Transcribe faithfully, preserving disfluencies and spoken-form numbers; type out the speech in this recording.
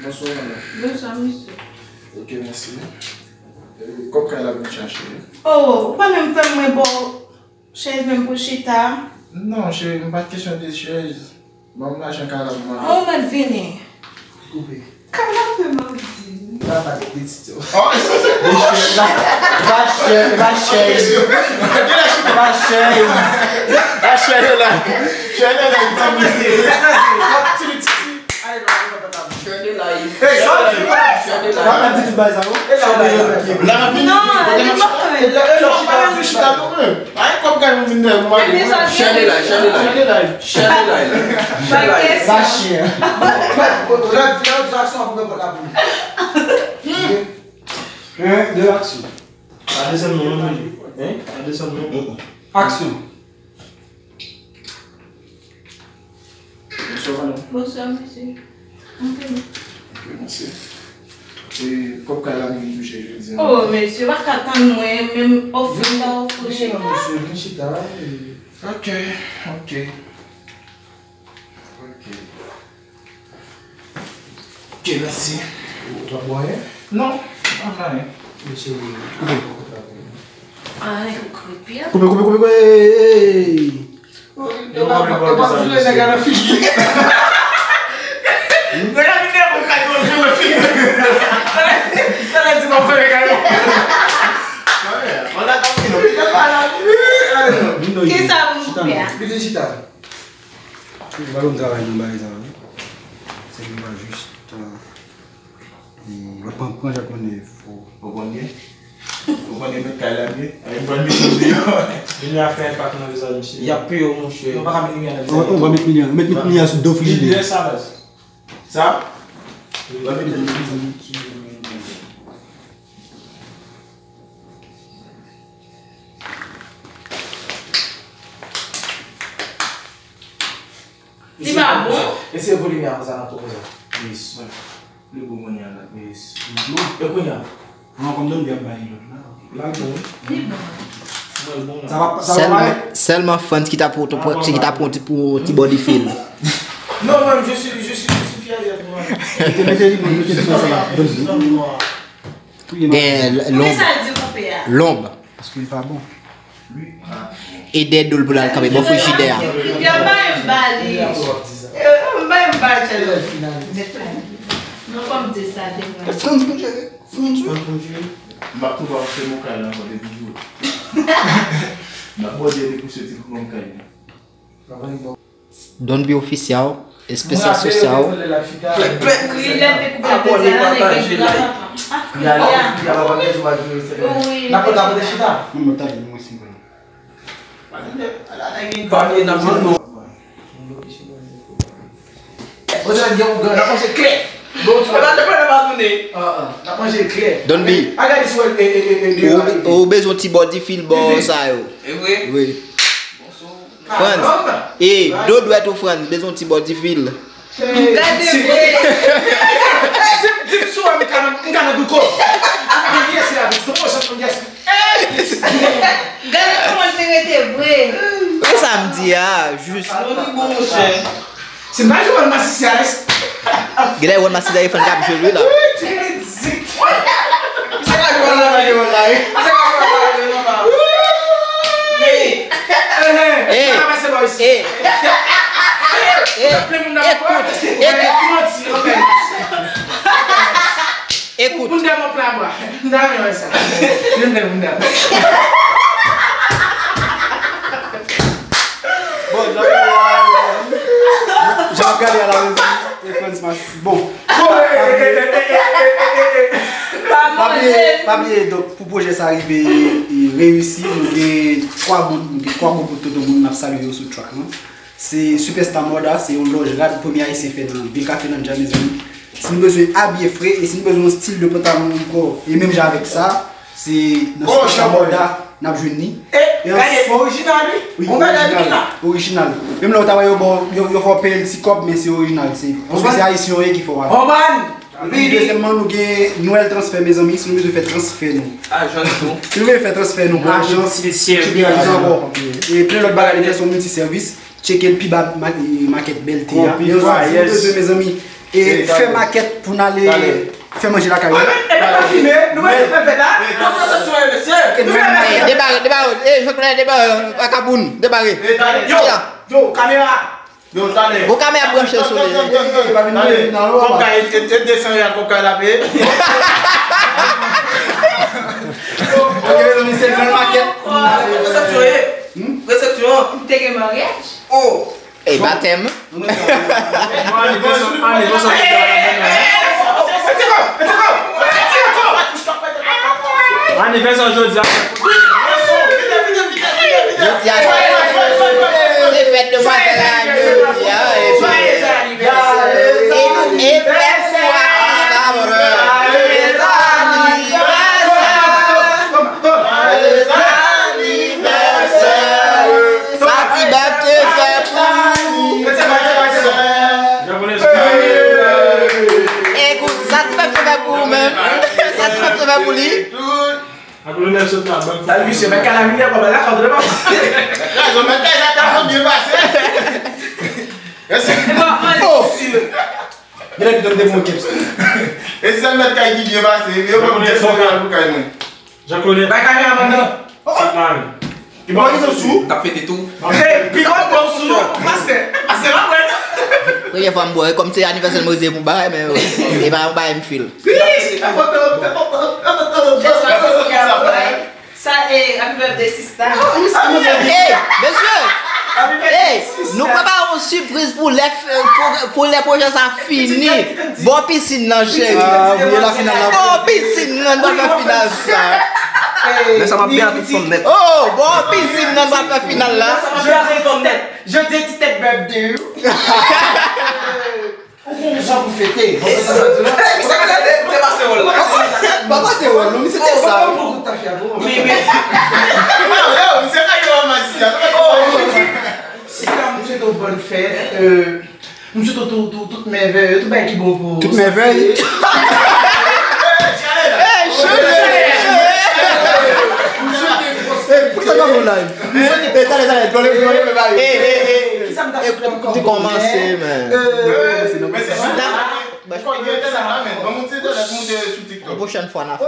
Bonswa, madanm. Bonswa, mesye. Ok, mèsi. E, kòb kay la vin chache. Oh, ou pa menm tann mwen ba w chèz menm pou chita? Non, cheri, m pa t kesyon de chèz. Ban m lajan kay la pou m ale. Oh, mwen vini. Koupe. Kay la pou m ale. La pa de pitit yo. Oh, sa se bon. Pa chè, pa chèz. Pa chèz. Pa chèz la. Chèz la, li tann mwen. Share the live. Hey, sa w di? Share the live. Pa di tout bagay sa, non? Non, li pa konn. Chita nou menm. Ay, kòb kay mwen vin dèyè mwen. Chale la, chale la. Chale la. Chale la. Chale la. Lage. Lè w di aksyon, ap ouvè pòt la pou li. Ok? Un, deux, action. Pa desann non, non, non. Hein? Pa desann non. Action. Bonswa, madanm. Bonswa, mesye. Antre non. Ok, mèsi. E kòb kay la vin touche jodi a. Oh, mesye, pa ka tann mwen, menm ofri m pa ofri w chita. Vin non, mesye, vin chita. E, ok, ok. Ok. Ok, mèsi. Ou pa bwè anyen? Non, pa bwè anyen. Mesye, ou, ou konprann. Ay, ou krepi a. Koupe, koupe, koupe, koupe. Hey, hey, hey. Yo pa vle nèg la nan figi. Nèg la vin devan kay yo nan figi. Talè di m ap fè nèg la. Kisa pou m fè a? Li vin chita. Ou pa konn travay nan bagay sa, wi. Se li pa jis, euh, e, w ap pran, pran jak mannèv pou. Ou konn gen? Ou konn gen met kay la byen? Ay, m pral met nou deyò. Vini a fè enpak nan vizaj misye. Y ap peye w, monchè. Yo pa ka met limyè nan vizaj. Ou, ou pa met limyè. Ou met, met limyè sou do frijidè. Limyè sa, baz. Sa? Wi, w ap met limyè. Li pa bon? Eseye volim an konsa nan to konsa. Yes. Li bon kounye a la. Yes. Non. E kounye a? Non, kòm Don B ap bay lòt la. La l bon. Li bon. Mwen l bon la. Sa va, sa va pare. Sèlman, sèlman Frantz ki ta pran, ki ta pran ti, pou ti body feel. Non, mwen, je suis, je suis, je suis fier d'être moi. Mete, mete li, mete li konsa la. Don B. Gen lonb. Kisa l di koupe a? Lonb. Paske li pa bon. E dèyè do l pou l al kanpe bò frijidè a. Yo pa menm ba li. Yo pa menm ba l chèlè. Non, kòm di sa, te mwen. Frantz, mon chéri. Frantz, wi. M ap tou pa fè mon kay la ankò depi jou. M ap bò dèyè depi soti pou mon kay la. Don B Official, espesyal sosyal. Wi, lè m te koupe tèt sa la, nèg gen dwa papa. Wi. N ap konn ap chita. Mwen mwen tande nou isi mwen. Pa tande, ala nèg gen dwa. N ap manje klè. Bon, ti pa te pale pa tounen. N ap manje klè. Don B. A gade si w wè, e, e, e, e, ou, ou bezwen ti body feel bò sa yo. E vre? Wi. Frantz, e, do dwèt ou, Frantz, bezwen ti body feel. Gade vre. Di m, di m si w wè m ka nan, m ka nan douko. Yes, la, di m, yes. Gade kòman l te rete vre. Sa m di a, jis. Alon li bon, monchè. Se pa jwe wòl masisi a, ès. Genlè wòl masisi a, e fann k ap jwe l wi la. Wi, ti zi. Misye ka jwe wòl la, misye ka jwe wòl la, wi. Misye ka jwe wòl la, wi, non, pa. Wi. Wi. Ehe. Misye ka pase bò isi. Ehe. Ehe. Ehe. Ehe. Ehe. Ehe. Ehe. Ehe. Ehe. Ehe. Ehe. Ehe. Ehe. Ehe. Ekout. Moun dèyè mwen pla bwa. M ta renmen wè sa. Moun dèyè, moun dèyè. Bon, jan w gade a la mezi, e Frantz Masisi. Bon. Pa bliye, pa bliye, donk, pou pwojè sa rive e reyisi, nou gen twa moun, nou gen twa gwo bout tonton moun, n ap salye yo sou track lan. Se Superstar Mòda, se yon lòj rad, premye ayisyen fè nan vil Kafelandja, mezanmi. Si nou bezwen abiye fre, e si nou bezwen yon stil de pantalon ankò, e menm jan avèk sa, se nan Superstar Mòda n ap jwenn li. E yon orijinal, wi. Wi, orijinal. Orijinal. Menm lè w ta wè yo ba w, yo, yo fè w peye l ti kòb, men se orijinal. Se, paske se ayisyen yo ye ki fè w abiye. Epi dezyèmman, nou gen Noël Transfert, mezanmi, si nou bezwen fè transfè nou. Ajans nou. Si nou bezwen fè transfè nou, ajans, tcheke nou ankò. E plen lòt bagay, nou fè se yon milti sèvis. Tcheke l pi ba ma-, e, makèt Bèlte a. Yon zòt si nou bezwen, mezanmi, E fè makèt pou n ale fè manje lakay nou. Epa pa fime, nou mwen fè fèt la. Attention, mesye. Debare, debare, e Jean Claude, debare, vakaboun, debare. Yo, yo, kamera. Yo, talè. Bon, kamera branche sou li. Talè. Kòb kay, e, e, e de san reyal kòb kay la peye. Ok, mezanmi, se gran makèt. Resepsyon, e. Resepsyon. M te gen maryaj. Oh. E batèm. Bon anivèsè, anivèsè jodi a la bèl mwen. Anivèsè jodi a. Jodi a, se fèt demwazèl la jodi a, epi, e, e fèt pou aktris la, brother. Sa ti bèf te fè pou ou. Ekout, sa ti bèf te fè pou ou menm. Sa ti bèf te fè pou li. Sa misye, mèt kay la vini ankò, ba la kòd, ba. Rezon mèt kay la ka byen pase. Oh! Gen lè ki tonbe de bon keps. E sèl mèt kay ki byen pase, yo ban m de san reyal pou kay mwen. Jean Claude. Bay kameraman nan. Sak mari. Ki bon, ki sou? T ap fete tou. E, pi bon, bon sou non. Pastè, pastè la mwen. Premye fwa m bwè, kòm se anivèsè m, m bay, men e pa yon bagay m feel. Wi, fè foto, fè foto, fè foto. Sa, e, happy birthday, sista. Ey, mesye! Ey, nou prepare yon sipriz pou lè, pou, pou lè pwojè sa fini. Bò pisin nan, cheri. Ah, wi, la final la. Bò pisin nan, nou fè final sa. Lè sa m ap byen ak tout fanm nèt. Oh, bò pisin nan, nou fè final la. Jodi ti tèt bèf de ou. Ou gon jan pou fete. Sa k rete, te pase wòl la. Pa pase wòl, non, misye te sa. Wi, wi. Yo, misye ka yo an majisya. Sista, m swete w bòn fèt. Euh, m swete w tout, tout, tout mèvèy, tout bagay ki bon pou ou. Tout mèvèy? Ey, chanje! M swete w pwospè. Ey, poukisa w pa fè yon live? Ey, talè, talè, dwòl, dwòl, dwòl. Ey, ey, ey. Kisa m ta swete ankò? Di kòmanse, man. Euh, Pwochèn fwa n a fè.